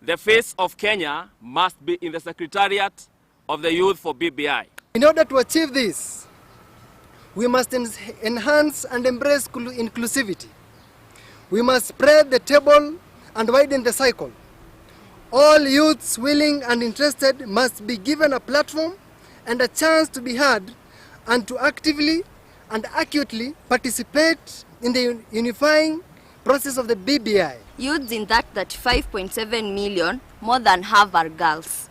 The face of Kenya must be in the Secretariat of the Youth for BBI. In order to achieve this, we must enhance and embrace inclusivity. We must spread the table and widen the cycle. All youths willing and interested must be given a platform and a chance to be heard and to actively and acutely participate in the unifying process of the BBI. Youths in that 35.7 million, more than half are girls.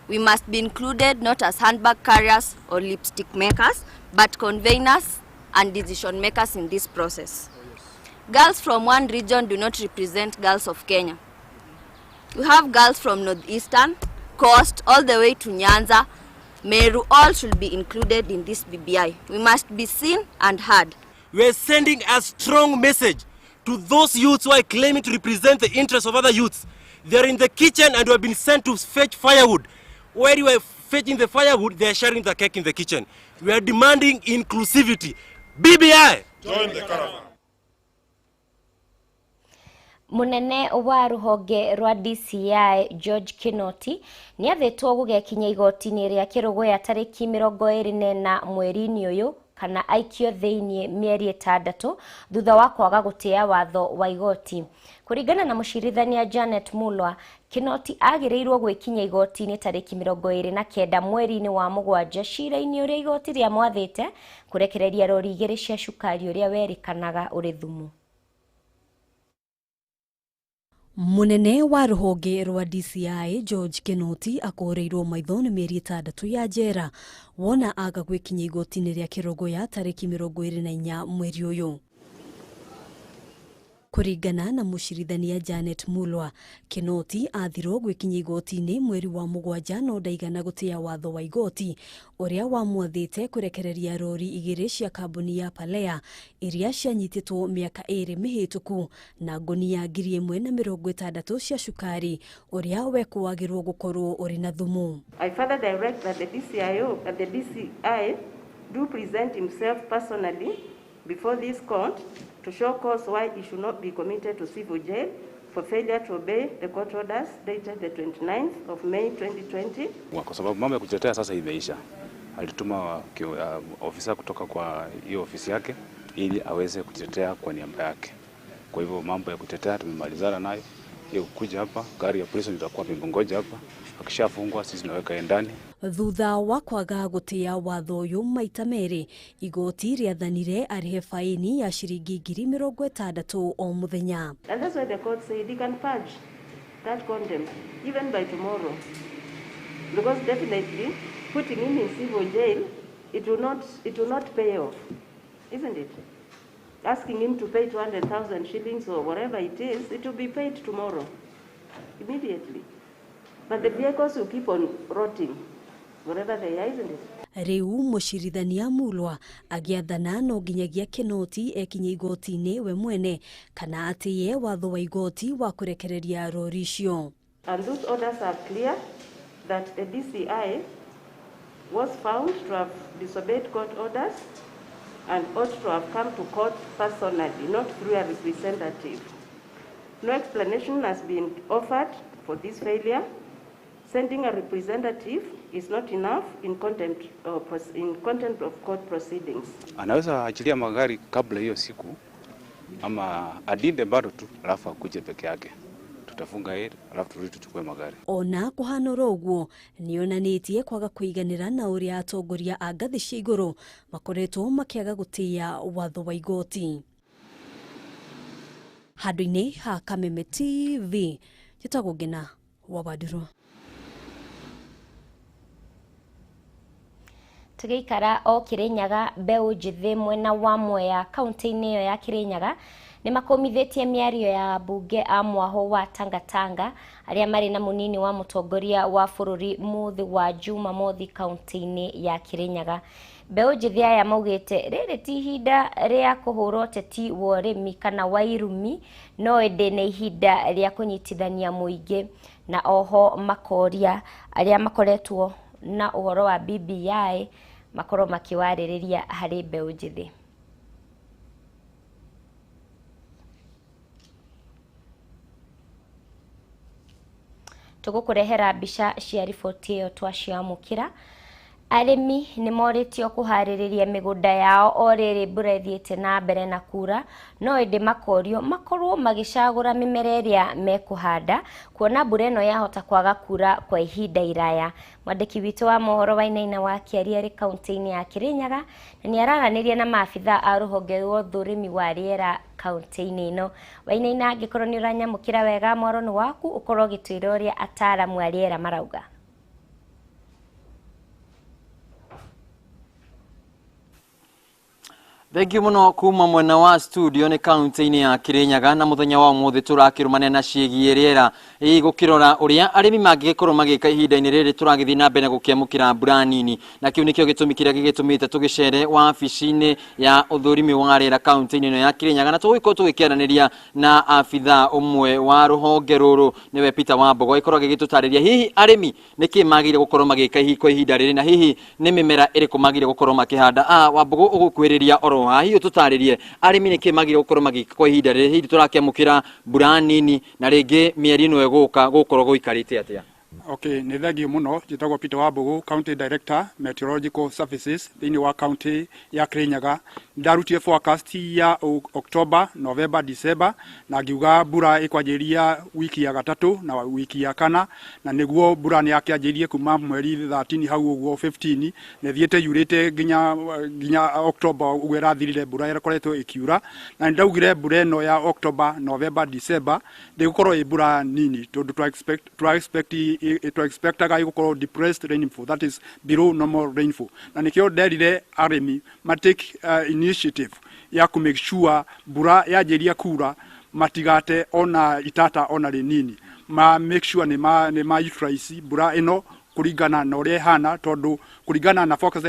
We must be included not as handbag carriers or lipstick makers, but conveners and decision makers in this process. Girls from one region do not represent girls of Kenya. We have girls from Northeastern, Coast, all the way to Nyanza, Meru, all should be included in this BBI. We must be seen and heard. We are sending a strong message to those youths who are claiming to represent the interests of other youths. They are in the kitchen and we have been sent to fetch firewood. Where you are fetching the firewood, they are sharing the cake in the kitchen. We are demanding inclusivity. BBI! Join the caravan. Munene wa ruhonge rwa DCI George Kinoti nĩathĩtwo gũgekinya igoti-inĩ rĩa Kĩrũgũya tarĩki 24 mweri-inĩ ũyũ kana aikio thĩinĩ mĩeri 6 thutha wa kwaga gũtĩa watho wa igoti. Kũringana na mũcirithania Janet Mulwa, Kinoti agĩrĩirwo gwĩkinya igoti-inĩ tarĩki 29 mweri-inĩ wa mũgwanja cira-inĩ ũrĩa igoti rĩamwathĩte kũrekereria rori igĩrĩ cia cukari ũrĩa werĩkanaga ũrĩ thumu. Munene wa ruhonge rwa DCI George Kinoti akũrĩirwo maitho nĩ mĩeri 6 ya njera wona aga gwĩkinya igoti-inĩ rĩa Kĩrũgũya tarĩki 24 mweri ũyũ. Kũringana na mũcirithania Janet Mulwa, Kinoti athirwo gwĩkinya igoti-inĩ mweri wa mũgwanja no ndaigana gũtĩa watho wa igoti ũrĩa wamwathĩte kũrekereria rori igĩrĩ cia kambuni ya Palea iria cianyitĩtwo mĩaka 2 mĩhĩtũku na ngũnia 1,060 cia cukari ũrĩa wekũagĩrwo gũkorwo ũrĩ na thumu. I further direct that the DCIO and the DCI do present himself personally before this court to show cause why he should not be committed to civil jail for failure to obey the court orders dated the 29th of May 2020. Kwa sababu mambo ya kujitetea sasa imeisha. Alituma ofisa kutoka kwa hiyo ofisi yake ili aweze kujitetea kwa niaba yake. Kwa hivyo mambo ya kujitetea tumemalizana nayo. Hiyo kuja hapa, gari ya polisi itakuwa imengoja hapa. Akishafungwa sisi tunaweka ndani. Thutha wa kwaga gũtĩa watho ũyũ maita merĩ, igoti rĩathanire arĩhe faini ya ciringi 60,000 o mũthenya. And that's why the court said he can purge that contempt even by tomorrow. Because definitely putting him in civil jail, it will not pay off, isn't it? Asking him to pay 200,000 shillings or whatever it is, it will be paid tomorrow, immediately. But the vehicles will keep on rotting, wherever they are, isn't it? Rĩu mũcirithania Mulwa agĩathana no nginyagia Kinoti ekinye igoti-inĩ we mwene kana atĩye watho wa igoti wa kũrekereria rori icio. And those orders are clear that the DCI was found to have disobeyed court orders and ought to have come to court personally, not through a representative. No explanation has been offered for this failure. Sending a representative is not enough in contempt of court proceedings. Anaweza achilia magari kabla hiyo siku ama adinde bado tu alafu akuje peke yake. Tutafunga yeye alafu turudi tuchukue magari. Ona kuhana ũguo nĩonanĩtie kwaga kũiganĩra na ũrĩa atongoria a ngathĩ cia igũrũ makoretwo makĩaga gũtĩa watho wa igoti. Handũ-inĩ ha Kameme TV, njĩtagwo Ngina wa Wandũrũ. Tũgĩikara o Kĩrĩnyaga, mbeũ njĩthĩ mwena wa Mwea kaunti-inĩ ĩyo ya Kĩrĩnyaga nĩmakũmithĩtie mĩario ya ambunge a mwaho wa Tangatanga arĩa marĩ na mũnini wa mũtongoria wa bũrũri mũthĩ wa Jumamothi kaunti-inĩ ya Kĩrĩnyaga. Mbeũ njĩthĩ aya maugĩte rĩrĩ ti ihinda rĩa kũhũra ũteti wa ũrĩmi kana wa irumi, no ĩndĩ nĩ ihinda rĩa kũnyitithania mũingĩ, na oho makoria arĩa makoretwo na ũhoro wa BBI makorwo makĩwarĩrĩria harĩ mbeũ njĩthĩ. Tũgũkũrehera mbica cia riboti ĩyo twaciamũkĩra. Arĩmi nĩ morĩtio kũharĩrĩria mĩgũnda yao o rĩrĩ mbura ĩthiĩte na mbere na kura, no ĩndĩ makorio makorwo magĩcagũra mĩmera ĩrĩa mekũhanda kuona mbura ĩno yahota kwaga kura kwa ihinda iraya. Mwandĩki witũ wa mohoro Wainaina wa Kĩaria arĩ kaunti-inĩ ya Kĩrĩnyaga na nĩ araranĩria na maabitha a rũhonge rwa ũthũrimi wa rĩera kaunti-inĩ ĩno. Wainaina, angĩkorwo nĩ ũranyamũkĩra wega, mwaro nĩ waku ũkorwo ũgĩtwĩra ũrĩa ataaramu a rĩera marauga. Thengiũ mũno kuma mwena wa studio nĩ kaunti-inĩ ya Kirinyaga na mũthenya wa ũmũthĩ tũrakĩrũmania na ciĩgiĩ rĩera gũkĩrora ũrĩa arĩmi mangĩgĩkorwo magĩka ihinda-inĩ rĩrĩ tũragĩthiĩ na mbere na gũkĩamũkĩra mbura nini, na kĩu nĩkĩo gĩtũmi kĩrĩa gĩgĩtũmĩte tũgĩcere wabici-inĩ ya ũthũrimi wa rĩera kaunti-inĩ ĩno ya Kirinyaga, na tũgũgĩkorwo tũgĩkĩaranĩria na abithaa ũmwe wa rũhonge rũrũ nĩwe Peter Wambogo, agĩkorwo agĩgĩtũtarĩria hihi arĩmi nĩkĩ magĩrĩire gũkorwo magĩka kwa ihinda rĩrĩ na hihi nĩ mĩmera ĩrĩkũ magĩrĩire gũkorwo makĩhanda. Wambogo, ũgũkwĩrĩria oro haha, hihi ũtũtarĩrie arĩmi nĩkĩ magĩrĩire gũkorwo magĩka kwa ihinda rĩrĩ, hihi tũrakĩamũkĩra mbura nini na rĩngĩ mĩeri ĩno ĩgũka gũkorwo gũikarĩte atĩa? Okay, nĩ thengiũ mũno. Njĩtagwo Peter Wambugu, County Director Meteorological Services thĩinĩ wa county ya Kirinyaga. Ndarutire forecast ya October, November, December na ngiuga mbura ĩkwanjĩrĩria wiki ya gatatũ na wiki ya kana, na nĩguo mbura nĩ yakĩanjĩrĩirie kuma mweri 13 hau ũguo 15 na ĩthiĩte yurĩte nginya October ũguo ĩrathirire, mbura ĩkoretwo ĩkiura. Na nĩndaugire mbura ĩno ya October, November, December ndĩgũkorwo ĩ mbura nini tondũ twa expectaga ĩgũkorwo depressed rainfall, that is below normal rainfall, na nĩkĩo nderire arĩmi ma take initiative ya ku make sure mbura yanjĩria kura matigate ona itata ona rĩnini, ma make sure nĩ ma utilize mbura ĩno kũringana na ũrĩa ĩhana, tondũ kũringana na forecast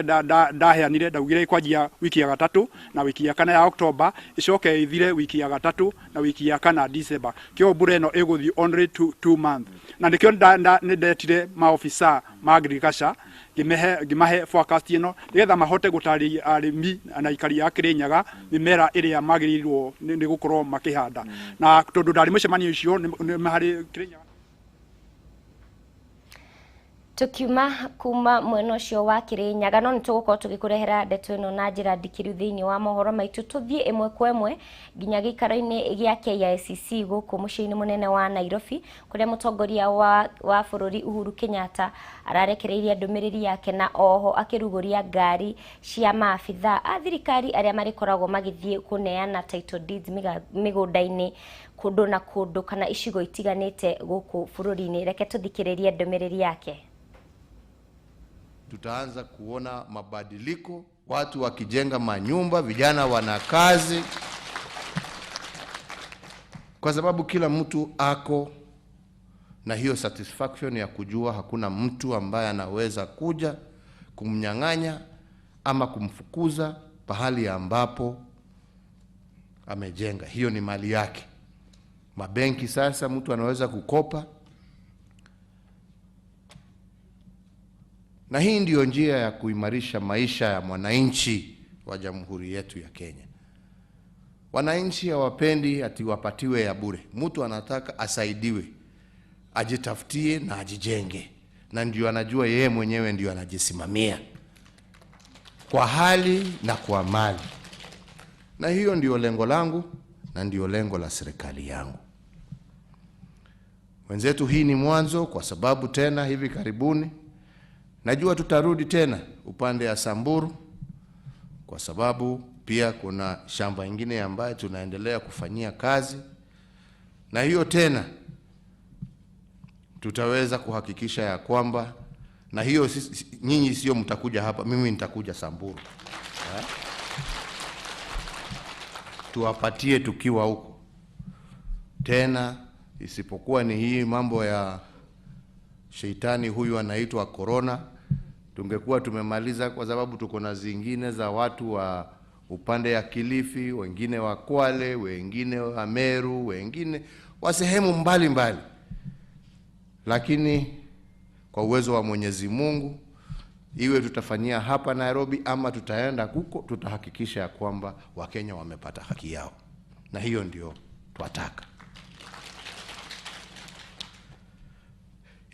ndaheanire ndaugire ĩkwanjia wiki ya gatatũ na wiki ya kana ya October, ĩcoke ĩthire wiki ya gatatũ na wiki ya kana December. Kĩo mbura ĩno ĩgũthiĩ only 2 months, na nĩkĩo nĩ ndetire maofisa ma agriculture ngĩmahe forecast ĩno nĩgetha mahote gũtarĩria arĩmi na aikari a Kirinyaga mĩmera ĩrĩa magĩrĩirwo nĩ gũkorwo makĩhanda, na tondũ ndarĩ mũcemanio ũcio nĩ harĩ Kirinyaga. Tukiuma kuma mwena ũcio wa Kirinyaga, no nĩ tũgũkorwo tũgĩkũrehera ndeto ĩno na njĩra ndikĩru thĩinĩ wa mohoro maitũ. Tũthiĩ ĩmwe kwa ĩmwe nginya gĩikaro-inĩ gĩa KICC gũkũ mũciĩ-inĩ mũnene wa Nairobi, kũrĩa mũtongoria wa bũrũri Uhuru Kenyatta ararekereirie ndũmĩrĩri yake na oho akĩrugũria ngari cia maabithaa a thirikari arĩa marĩkoragwo magĩthiĩ kũneana title deeds mĩgũnda-inĩ kũndũ na kũndũ kana icigo itiganĩte gũkũ bũrũri-inĩ. Reke tũthikĩrĩrie ndũmĩrĩri yake. Tutaanza kuona mabadiliko, watu wakijenga manyumba, vijana wana kazi, kwa sababu kila mtu ako na hiyo satisfaction ya kujua hakuna mtu ambaye anaweza kuja kumnyang'anya ama kumfukuza pahali ambapo amejenga. Hiyo ni mali yake. Mabenki sasa mtu anaweza kukopa, na hii ndiyo njia ya kuimarisha maisha ya mwananchi wa jamhuri yetu ya Kenya. Wananchi hawapendi ati wapatiwe ya bure. Mtu anataka asaidiwe, ajitafutie na ajijenge, na ndio anajua yeye mwenyewe ndio anajisimamia kwa hali na kwa mali. Na hiyo ndio lengo langu na ndio lengo la serikali yangu. Wenzetu, hii ni mwanzo, kwa sababu tena hivi karibuni najua tutarudi tena upande ya Samburu, kwa sababu pia kuna shamba ingine ambayo tunaendelea kufanyia kazi, na hiyo tena tutaweza kuhakikisha ya kwamba, na hiyo nyinyi sio mtakuja hapa, mimi nitakuja Samburu, ha? Tuwapatie tukiwa huko tena, isipokuwa ni hii mambo ya sheitani huyu anaitwa corona, tungekuwa tumemaliza, kwa sababu tuko na zingine za watu wa upande ya Kilifi, wengine wa Kwale, wengine wa Meru, wengine wa sehemu mbalimbali, lakini kwa uwezo wa Mwenyezi Mungu, iwe tutafanyia hapa Nairobi ama tutaenda huko, tutahakikisha ya kwamba Wakenya wamepata haki yao, na hiyo ndio twataka.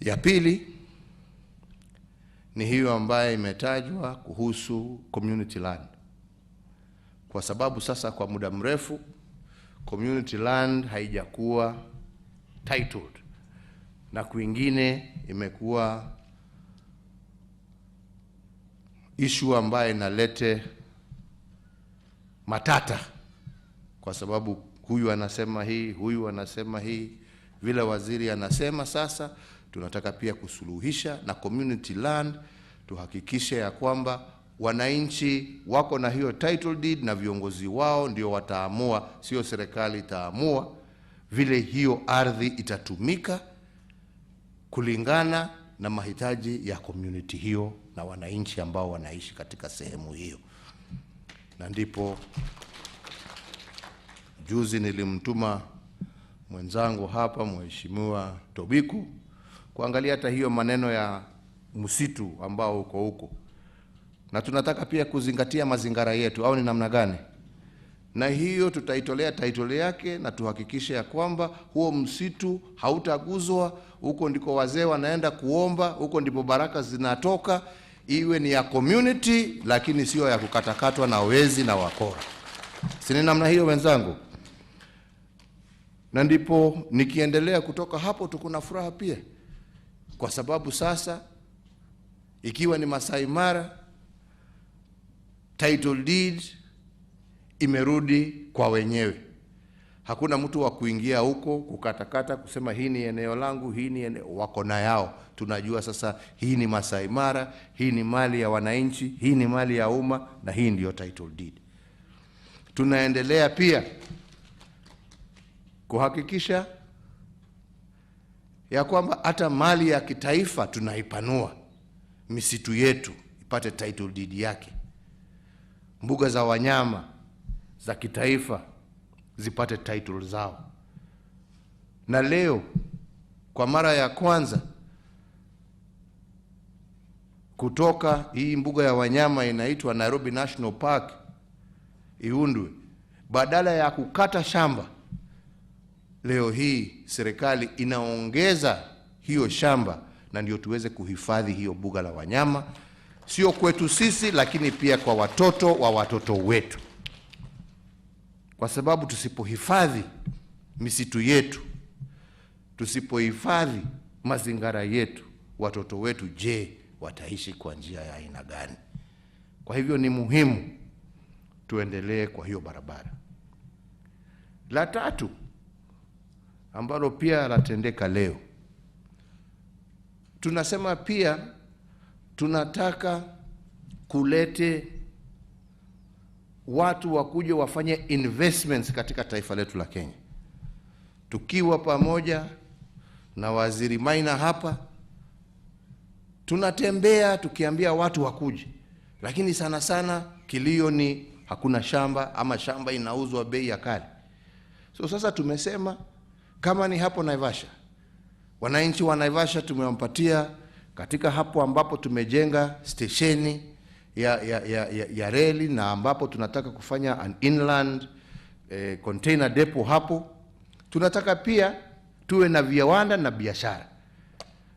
Ya pili ni hiyo ambayo imetajwa kuhusu community land, kwa sababu sasa kwa muda mrefu community land haijakuwa titled na kwingine imekuwa issue ambayo inalete matata, kwa sababu huyu anasema hii, huyu anasema hii, vile waziri anasema. Sasa tunataka pia kusuluhisha na community land, tuhakikishe ya kwamba wananchi wako na hiyo title deed na viongozi wao ndio wataamua, sio serikali itaamua vile hiyo ardhi itatumika kulingana na mahitaji ya community hiyo na wananchi ambao wanaishi katika sehemu hiyo. Na ndipo juzi nilimtuma mwenzangu hapa Mheshimiwa Tobiko kuangalia hata hiyo maneno ya msitu ambao uko huko, na tunataka pia kuzingatia mazingira yetu, au ni namna gani? Na hiyo tutaitolea title yake na tuhakikishe ya kwamba huo msitu hautaguzwa. Huko ndiko wazee wanaenda kuomba, huko ndipo baraka zinatoka. Iwe ni ya community, lakini sio ya kukatakatwa na wezi na wakora. Si ni namna hiyo wenzangu? Na ndipo nikiendelea kutoka hapo, tuko na furaha pia, kwa sababu sasa ikiwa ni Masai Mara, title deed imerudi kwa wenyewe. Hakuna mtu wa kuingia huko kukatakata kusema hii ni eneo langu, hii ni eneo, wako na yao. Tunajua sasa hii ni Masai Mara, hii ni mali ya wananchi, hii ni mali ya umma, na hii ndiyo title deed. Tunaendelea pia kuhakikisha ya kwamba hata mali ya kitaifa tunaipanua, misitu yetu ipate title deed yake, mbuga za wanyama za kitaifa zipate title zao. Na leo kwa mara ya kwanza kutoka hii mbuga ya wanyama inaitwa Nairobi National Park iundwe, badala ya kukata shamba, leo hii serikali inaongeza hiyo shamba, na ndio tuweze kuhifadhi hiyo mbuga la wanyama, sio kwetu sisi, lakini pia kwa watoto wa watoto wetu. Kwa sababu tusipohifadhi misitu yetu, tusipohifadhi mazingira yetu, watoto wetu je, wataishi kwa njia ya aina gani? Kwa hivyo ni muhimu tuendelee kwa hiyo barabara. La tatu ambalo pia latendeka leo, tunasema pia tunataka kulete watu wakuje wafanye investments katika taifa letu la Kenya. Tukiwa pamoja na Waziri Maina hapa, tunatembea tukiambia watu wakuje, lakini sana sana kilio ni hakuna shamba ama shamba inauzwa bei ya kali. So sasa tumesema kama ni hapo Naivasha, wananchi wa Naivasha tumewapatia katika hapo ambapo tumejenga stesheni ya reli na ambapo tunataka kufanya an inland container depot hapo, tunataka pia tuwe na viwanda na biashara.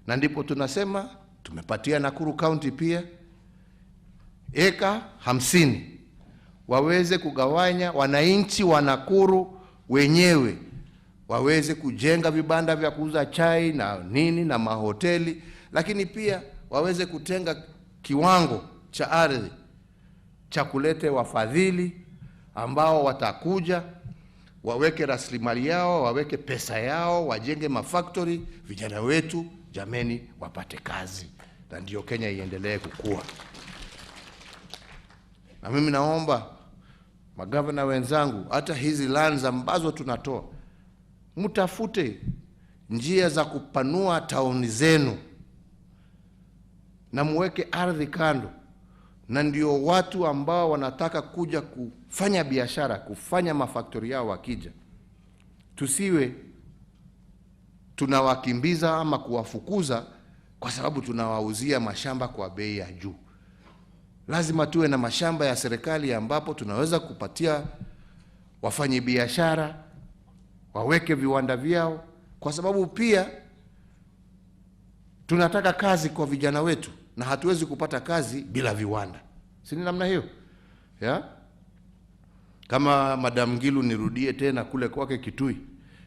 Na ndipo tunasema tumepatia Nakuru County pia eka 50 waweze kugawanya wananchi wa Nakuru wenyewe, waweze kujenga vibanda vya kuuza chai na nini na mahoteli, lakini pia waweze kutenga kiwango cha ardhi cha kulete wafadhili ambao watakuja waweke rasilimali yao, waweke pesa yao, wajenge mafactory, vijana wetu jameni wapate kazi, na ndio Kenya iendelee kukua. Na mimi naomba magavana wenzangu, hata hizi lands ambazo tunatoa, mtafute njia za kupanua tauni zenu na muweke ardhi kando, na ndio watu ambao wanataka kuja kufanya biashara, kufanya mafaktori yao wakija, tusiwe tunawakimbiza ama kuwafukuza kwa sababu tunawauzia mashamba kwa bei ya juu. Lazima tuwe na mashamba ya serikali ambapo tunaweza kupatia wafanye biashara waweke viwanda vyao, kwa sababu pia Tunataka kazi kwa vijana wetu na hatuwezi kupata kazi bila viwanda, si ni namna hiyo ya? Kama Madam Ngilu, nirudie tena kule kwake Kitui,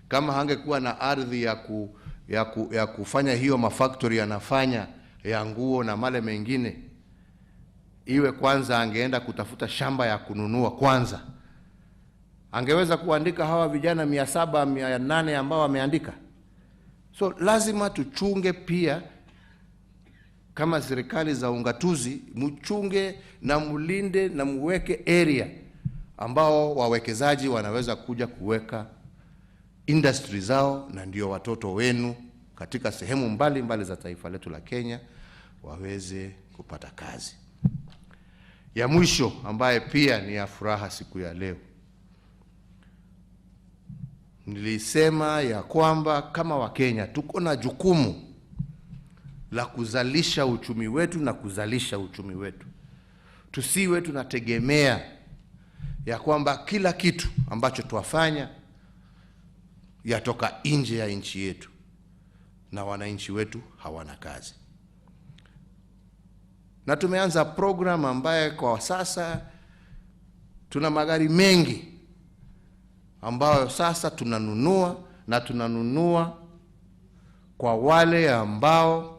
kama hangekuwa na ardhi ya kufanya hiyo mafactory anafanya ya nguo na male mengine, iwe kwanza angeenda kutafuta shamba ya kununua kwanza, angeweza kuandika hawa vijana 700 800 ambao wameandika. So lazima tuchunge pia kama serikali za ungatuzi, mchunge na mulinde na muweke area ambao wawekezaji wanaweza kuja kuweka industry zao, na ndio watoto wenu katika sehemu mbalimbali mbali za taifa letu la Kenya waweze kupata kazi. Ya mwisho ambaye pia ni ya furaha siku ya leo, nilisema ya kwamba kama Wakenya tuko na jukumu la kuzalisha uchumi wetu na kuzalisha uchumi wetu. Tusiwe tunategemea ya kwamba kila kitu ambacho tuwafanya yatoka nje ya nchi yetu na wananchi wetu hawana kazi. Na tumeanza program ambaye kwa sasa tuna magari mengi ambayo sasa tunanunua, na tunanunua kwa wale ambao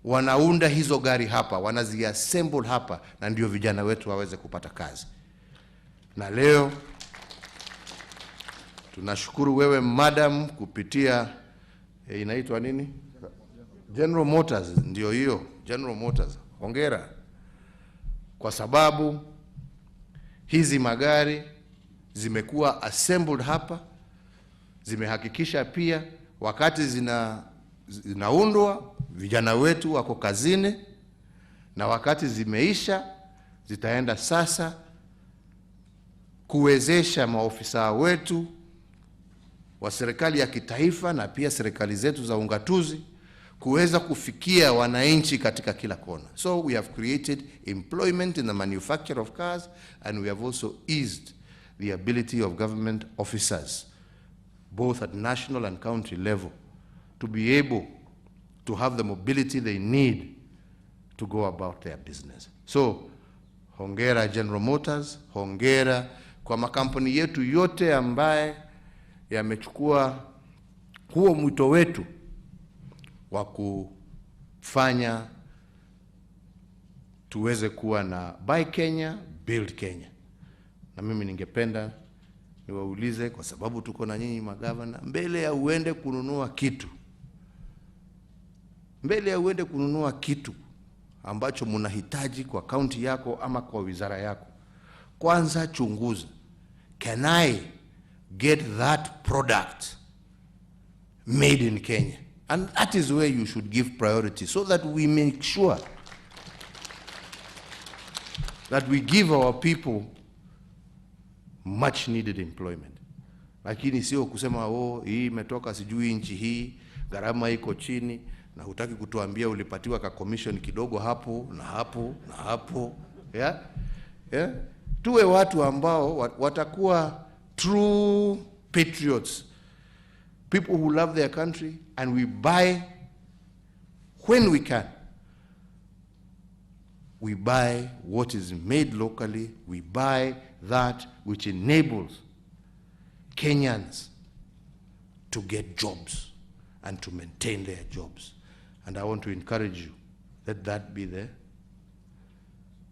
wanaunda hizo gari hapa, wanaziassemble hapa, na ndio vijana wetu waweze kupata kazi. Na leo tunashukuru wewe madam kupitia inaitwa nini? General Motors, ndio hiyo General Motors. Hongera, kwa sababu hizi magari zimekuwa assembled hapa, zimehakikisha pia wakati zinaundwa vijana wetu wako kazini, na wakati zimeisha zitaenda sasa kuwezesha maofisa wetu wa serikali ya kitaifa na pia serikali zetu za ungatuzi kuweza kufikia wananchi katika kila kona. So we have created employment in the manufacture of cars, and we have also eased the ability of government officers both at national and county level to be able to have the mobility they need to go about their business. So hongera General Motors, hongera kwa makampuni yetu yote ambaye yamechukua huo mwito wetu wa kufanya tuweze kuwa na Buy Kenya, Build Kenya. Na mimi ningependa niwaulize, kwa sababu tuko na nyinyi magavana, mbele ya uende kununua kitu, mbele ya uende kununua kitu ambacho mnahitaji kwa kaunti yako ama kwa wizara yako, kwanza chunguza, can I get that product made in Kenya? And that is where you should give priority, so that we make sure that we give our people much needed employment. Lakini sio kusema oh, hii imetoka sijui nchi hii, gharama iko chini, na hutaki kutuambia ulipatiwa ka commission kidogo hapo na hapo na hapo. Yeah? Yeah? Tuwe watu ambao watakuwa true patriots, people who love their country, and we buy when we can. We buy what is made locally, we buy that which enables Kenyans to get jobs and to maintain their jobs. And I want to encourage you, let that be the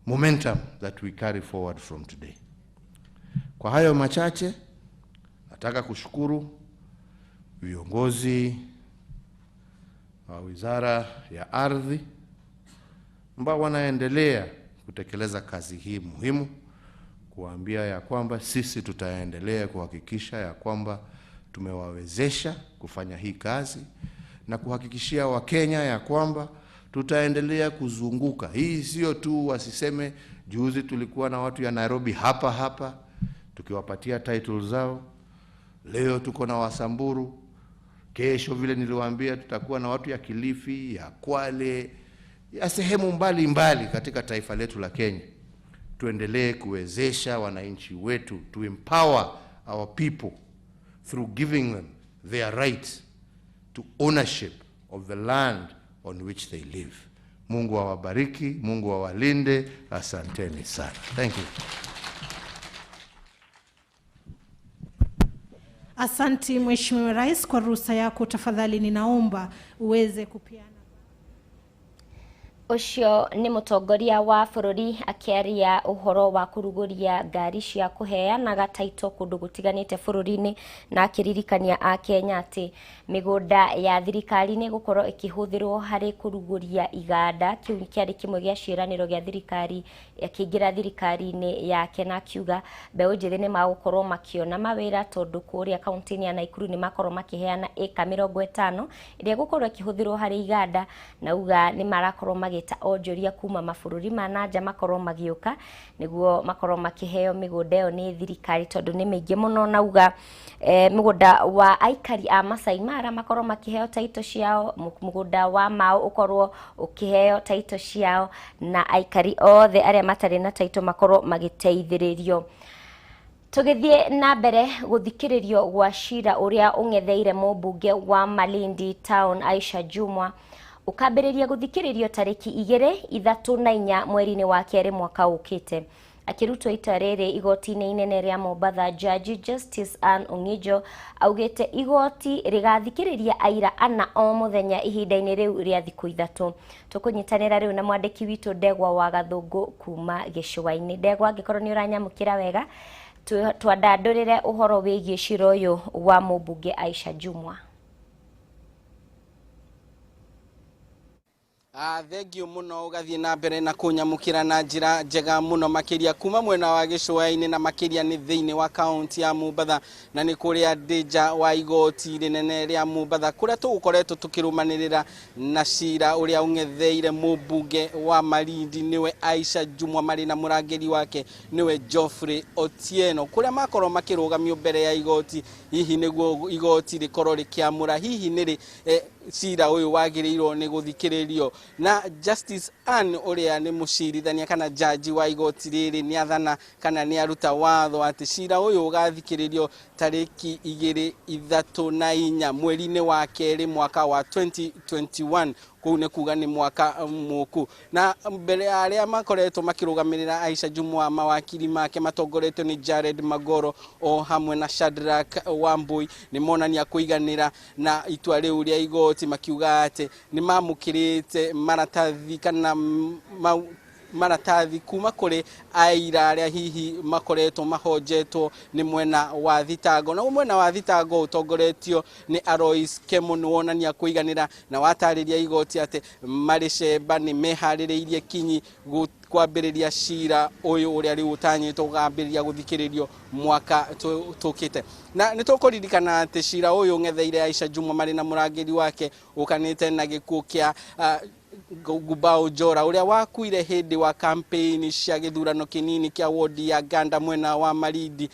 momentum that we carry forward from today. Kwa hayo machache, nataka kushukuru viongozi wa Wizara ya Ardhi ambao wanaendelea kutekeleza kazi hii muhimu, kuambia ya kwamba sisi tutaendelea kuhakikisha ya kwamba tumewawezesha kufanya hii kazi, na kuhakikishia Wakenya ya kwamba tutaendelea kuzunguka. Hii sio tu wasiseme juzi tulikuwa na watu ya Nairobi hapa hapa tukiwapatia title zao, leo tuko na Wasamburu, kesho vile niliwaambia tutakuwa na watu ya Kilifi, ya Kwale, ya sehemu mbali mbali katika taifa letu la Kenya. Tuendelee kuwezesha wananchi wetu, to empower our people through giving them their right to ownership of the land on which they live. Mungu awabariki, Mungu awalinde. Asanteni sana. Thank you. Asanti Mheshimiwa Rais kwa ruhusa yako, tafadhali ninaomba uweze kupeana. Ũcio nĩ mũtongoria wa bũrũri akĩaria ũhoro wa kũrugũria ngari cia kũheanaga taito kũndũ gũtiganĩte bũrũri-inĩ, na akĩririkania akenya atĩ mĩgũnda ya thirikari nĩ ĩgũkorwo ĩkĩhũthĩrwo harĩ kũrugũria iganda. Kĩu kĩarĩ kĩmwe gĩa ciĩranĩro gĩa thirikari akĩingĩra thirikari-inĩ yake, na akiuga mbeũ njĩthĩ nĩ magũkorwo makĩona mawĩra tondũ kũrĩa kaunti-inĩ ya Nakuru nĩ makorwo makĩheana ĩka 50 ĩrĩa ĩgũkorwo ĩkĩhũthĩrwo harĩ iganda, na uga nĩ marakorwo magĩta onjoria kuma mabũrũri ma nanja makorwo magĩũka nĩguo makorwo makĩheo mĩgũnda ĩyo nĩ thirikari tondũ nĩ mĩingĩ mũno, na uga mũgũnda wa aikari a Masai Mara makorwo makĩheo taito ciao, mũgũnda wa Mau ũkorwo ũkĩheo taito ciao, na aikari othe arĩa matarĩ na taito makorwo magĩteithĩrĩrio. Tũgĩthiĩ na mbere gũthikĩrĩrio gwa cira ũrĩa ũng'etheire mũmbunge wa Malindi Town Aisha Jumwa ũkambĩrĩria gũthikĩrĩrio tarĩki 2, 3 na 4 mweri-inĩ wa kerĩ mwaka ũkĩte. Akĩrutwo ita rĩrĩ igoti-inĩ inene rĩa Mombatha, Jaji Justice Anne Ong'ijo augĩte igoti rĩgathikĩrĩria aira 4 o mũthenya ihinda-inĩ rĩu rĩa thikũ 3. Tũkũnyitanĩra rĩu na mwandĩki witũ Ndegwa wa Gathũngũ kuma gĩcũa-inĩ. Ndegwa, angĩkorwo nĩ ũranyamũkĩra wega, twandandũrĩre ũhoro wĩgiĩ cira ũyũ wa mũmbunge Aisha Jumwa. Thengio muno ugathie na mbere na kunyamukira na njira njega muno makiria kuma mwena wa gĩcũa-inĩ na makiria nĩ thĩinĩ wa kaunti ya Mombatha, na nĩ kũrĩa ndĩnja wa igoti rĩnene rĩa Mombatha kũrĩa tũgũkoretwo tũkĩrũmanĩrĩra na cira ũrĩa ũng'etheire mũmbunge wa Malindi nĩwe Aisha Jumwa marĩ na mũrangĩri wake nĩwe Geoffrey Otieno, kũrĩa makorwo makĩrũgamio mbere ya igoti hihi nĩguo igoti rĩkorwo rĩkĩamũra hihi nĩrĩ cira ũyũ wagĩrĩirwo nĩ gũthikĩrĩrio. Na Justice Anne ũrĩa nĩ mũcirithania kana jaji wa igoti rĩrĩ nĩ athana kana nĩ aruta watho atĩ cira ũyũ ũgathikĩrĩrio tarĩki 2, 3 na 4 mweri-inĩ wa kerĩ mwaka wa 2021. Kũu nĩ kuga nĩ mwaka mũku. Na mbere ya arĩa makoretwo makĩrũgamĩrĩra Aisha Jumwa mawakiri make matongoretio nĩ Jared Magoro o hamwe na Shadrack Wambui nĩ monania kũiganĩra na itua rĩu rĩa igoti, makiuga atĩ nĩ mamũkĩrĩte maratathi kana maratathi kuma kũrĩ aira arĩa hihi makoretwo mahonjetwo nĩ mwena wa thitango, na mwena wa thitango ũtongoretio nĩ Alois Kemo nĩ wonania kũiganĩra na watarĩria igoti atĩ marĩ cemba nĩ meharĩrĩirie kinyi kwambĩrĩria cira ũyũ ũrĩa rĩu ũtanyĩtwo ũkambĩrĩria gũthikĩrĩrio mwaka tũkĩte. Na nĩ tũkũririkana atĩ cira ũyũ ũng'etheire Aisha Jumwa marĩ na mũrangĩri wake ũkanĩte na gĩkuũ kĩa Gubao Njora ũrĩa wakuire hĩndĩ wa campaign cia gĩthurano kĩnini kĩa wodi ya Ganda mwena wa Malindi.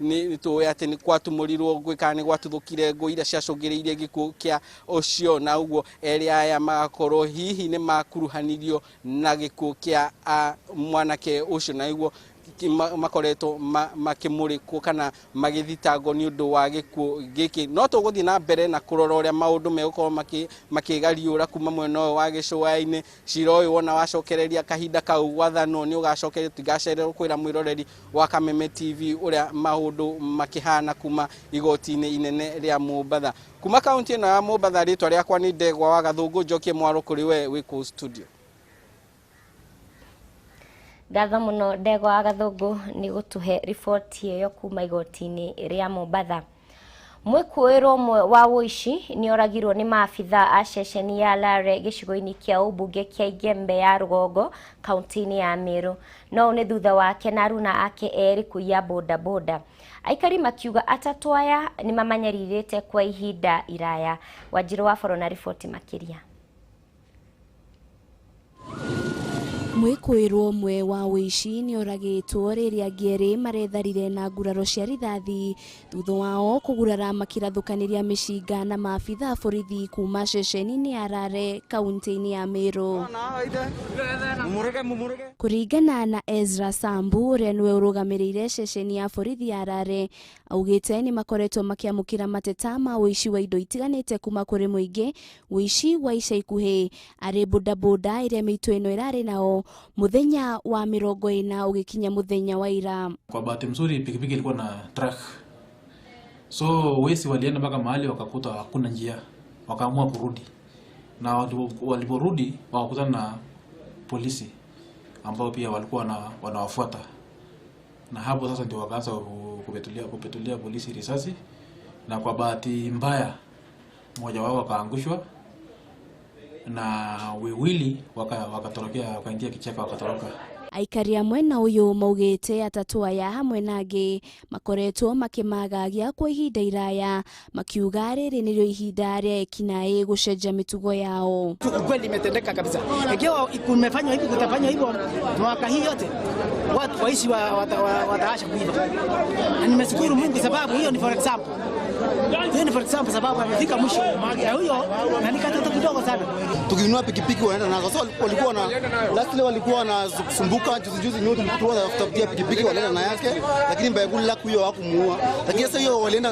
Nĩ tũĩ atĩ nĩ kwatumũrirwo ngũĩ kana nĩ gwatuthũkire ngũĩ iria ciacũngĩrĩirie gĩkuũ kĩa ũcio, na ũguo erĩ aya magakorwo hihi nĩ makuruhanirio na gĩkuũ kĩa mwanake ũcio, na ũguo makoretwo makĩmũrĩkwo kana magĩthitangwo nĩ ũndũ wa gĩkuũ gĩkĩ. No tũgũthiĩ na mbere na kũrora ũrĩa maũndũ megũkorwo makĩgariũra kuma mwena ũyũ wa gĩcũa-inĩ. Cira ũyũ wona wacokereria kahinda kau gwathanwo nĩ ũgacokereria, tũtigacererwo kwĩra mwĩroreri wa Kameme TV ũrĩa maũndũ makĩhana kuma igoti-inĩ inene rĩa Mombatha. Kuma kaunti ĩno ya Mombatha, rĩtwa rĩakwa nĩ Ndegwa wa Gathũngũ, njokie mwaro kũrĩ we wĩ kũu studio. Ngatho mũno Ndegwa wa Gathũngũ nĩ gũtũhe riboti ĩyo kuma igoti-inĩ rĩa Mombatha. Mwĩkũĩrwo ũmwe wa ũici nĩ oragirwo nĩ maabitha a ceceni ya Lare gĩcigo-inĩ kĩa ũmbunge kĩa Igembe ya Rũgongo kaunti-inĩ ya Meru. No nĩ thutha wake na aruna ake erĩ kũiya bodaboda. Aikari makiuga atatũ aya nĩ mamanyarirĩte kwa ihinda iraya. Wanjirũ wa Boro na riboti makĩria. Mwĩkũĩrwo ũmwe wa ũici nĩ oragĩtwo rĩrĩa angĩ erĩ maretharire na nguraro cia rithathi thutha wao kũgurara makĩrathũkanĩria mĩcinga na maabitha borithi kuma ceceni-inĩ ya Rare kaunti-inĩ ya Meru. Kuringana na Ezra Sambu uria niwe urugamiriire ceceni ya borithi ya Harare, augite ni makoretwo makiamukira mateta ma uici wa indo itiganite kuma kuri muingi, uici wa ica ikuhi ari bodaboda iria miito ino irari nao muthenya wa 40 ugikinya muthenya wa ira. Kwa bahati mzuri pikipiki ilikuwa na truck, so wezi walienda mpaka mahali wakakuta hakuna njia, wakaamua kurudi, na waliporudi wakakutana na polisi ambao pia walikuwa wanawafuata, na hapo sasa ndio wakaanza kupetulia polisi risasi, na kwa bahati mbaya mmoja wao akaangushwa na wawili wakatorokea, wakaingia kichaka wakatoroka. Aikari a mwena uyu maugite atatu aya hamwe na angi makoretwo makimagagia kwa ihinda iraya, makiuga riri nirio ihinda ria ekinaĩ gucenjia mitugo yao. Kweli imetendeka kabisa, ikiwa kumefanywa hivi kutafanywa hivyo mwaka hii yote watu waishi wataasha kuiba, na nimeshukuru Mungu sababu hiyo ni for example. Hiyo ni for example sababu amefika mwisho ya huyo na nikatoto kidogo sana. Tukinunua pikipiki wanaenda nazo. So walikuwa na lastly walikuwa na sumbuka juzi nyote mtu anatafutia pikipiki walienda na yake, lakini by good luck huyo hakumuua. Lakini sasa hiyo walienda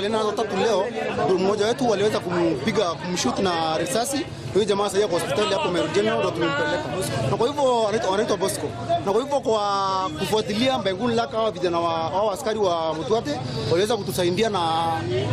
nazo tatu leo, ndio mmoja wetu waliweza kumpiga kumshoot na risasi. Huyo jamaa sasa yuko hospitali hapo Meru General ndio tumempeleka. Na kwa hivyo anaitwa Bosco. Na kwa hivyo kwa kufuatilia by good luck hawa vijana wa hawa askari wa Mutwate waliweza kutusaidia na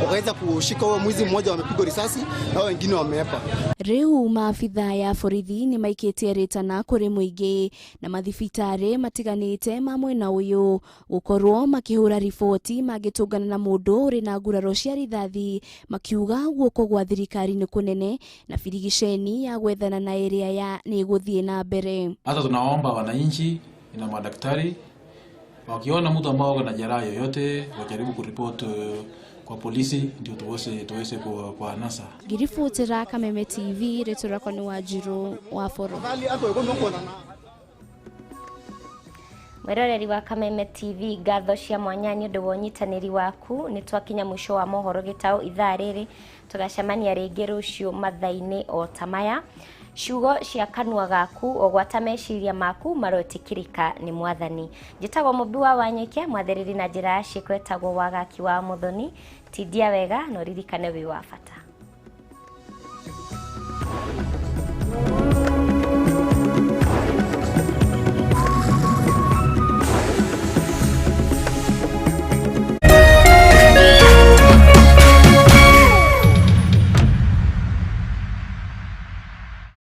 wakaweza kushika huyo mwizi mmoja, wamepigwa risasi na wengine wameepa. Riu maabitha ya borithi ni maikitie ritana kuri muingi na mathibitari matiganite ma mwena uyu gukorwo makihura riboti mangitungana na mundu uri na nguraro cia rithathi, makiuga guoko gwa thirikari ni kunene na birigiceni ya gwethana na area ya ni guthie na mbere. Hata tunaomba wananchi na madaktari wakiona mtu ambao ana jeraha yoyote wajaribu kuripoti kwa polisi ndio tuweze kwa nasa. Ngiribotera Kameme TV, rĩtwa rĩakwa nĩ Wanjiru wa Boro. Mwiroreri wa Kameme TV, ngatho cia mwanya nĩ ũndũ wa ũnyitanĩri waku. Nĩ twakinya mũico wa mohoro gĩtaũ ithaa rĩrĩ, tũgacemania rĩngĩ rũciũ mathaa-inĩ o ta maya. Ciugo cia kanua gaku ogwata meciria maku maroĩtĩkĩrĩka nĩ Mwathani. Njĩtagwo Mũmbi wa Wanyike, mwathĩrĩri na njĩra ya ciĩko etagwo Wagaki wa Mũthoni. Tindia wega na ũririkane wĩ wa bata.